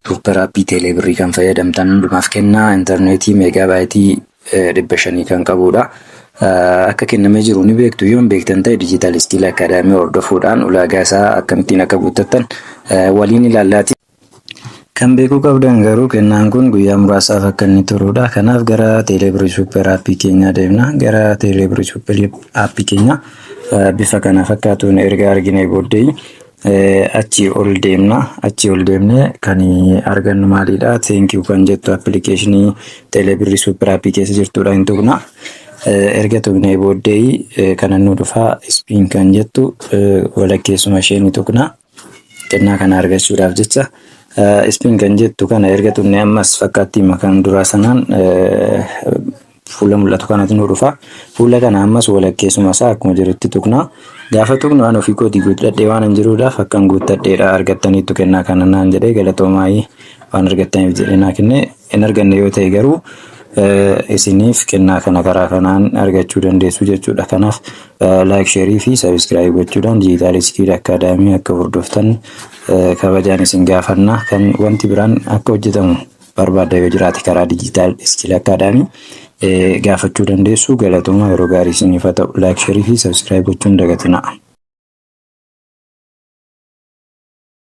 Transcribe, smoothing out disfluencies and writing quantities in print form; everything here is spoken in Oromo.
Super Aappii Teeleebirrii kan fayyadamtan hundumaaf kennaa intarneetii meegaabaayitii 500 kan qabudha. Akka kennamee jiru ni beektu. Yoo hin beektan ta'e, Digital Skill Academy hordofuudhaan ulaagaa isaa akkamittiin akka guuttattan waliin ilaallaati. Kan beekuu qabdan garuu kennaan kun guyyaa muraasaaf akka inni turudha. Kanaaf gara Teeleebirrii Super Aappii keenyaa deemna. Gara Teeleebirrii Super Aappii keenyaa bifa kana fakkaatuun erga argine booddee achi ol deemna. Achi ol deemnee kan argannu maalidha? "Thank you" kan jettu appilikeeshinii Teeleebirrii Super Aappii keessa jirtudha, hin tuqna. Erga tuqnee booddee kana nu dhufaa, "spin" kan jettu walakkeessuma ishee ni tuqna. Kennaa kana argachuudhaaf jecha "spin" kan jettu kana erga tuqnee, ammas fakkaattii kan duraa sanaan fuula mul'atu kanatti nu dhufa. Fuula kana ammas walakkeessuma isaa akkuma jirutti tuqna. Gaafa tuqnu waan ofii kootii guuttadhee waan hin jiruudhaaf akkan guuttadheedha, argattaniittu kennaa kana naan jedhee, galatoomaayii waan argattaniif jedhee naa kenne. Hin arganne yoo ta'e garuu isiniif kennaa kana karaa kanaan argachuu dandeessu jechuudha. Kanaaf like, share fi subscribe gochuudhaan Digital Skill Academy akka hordoftan kabajaan isin gaafanna. Kan wanti biraan akka hojjetamu barbaadda yoo jiraate, karaa Digital Skill Academy gaafachuu dandeessu. Galatooma, yeroo gaarii isiniif haa ta'u. Like, share fi subscribe gochuun dagatinaa.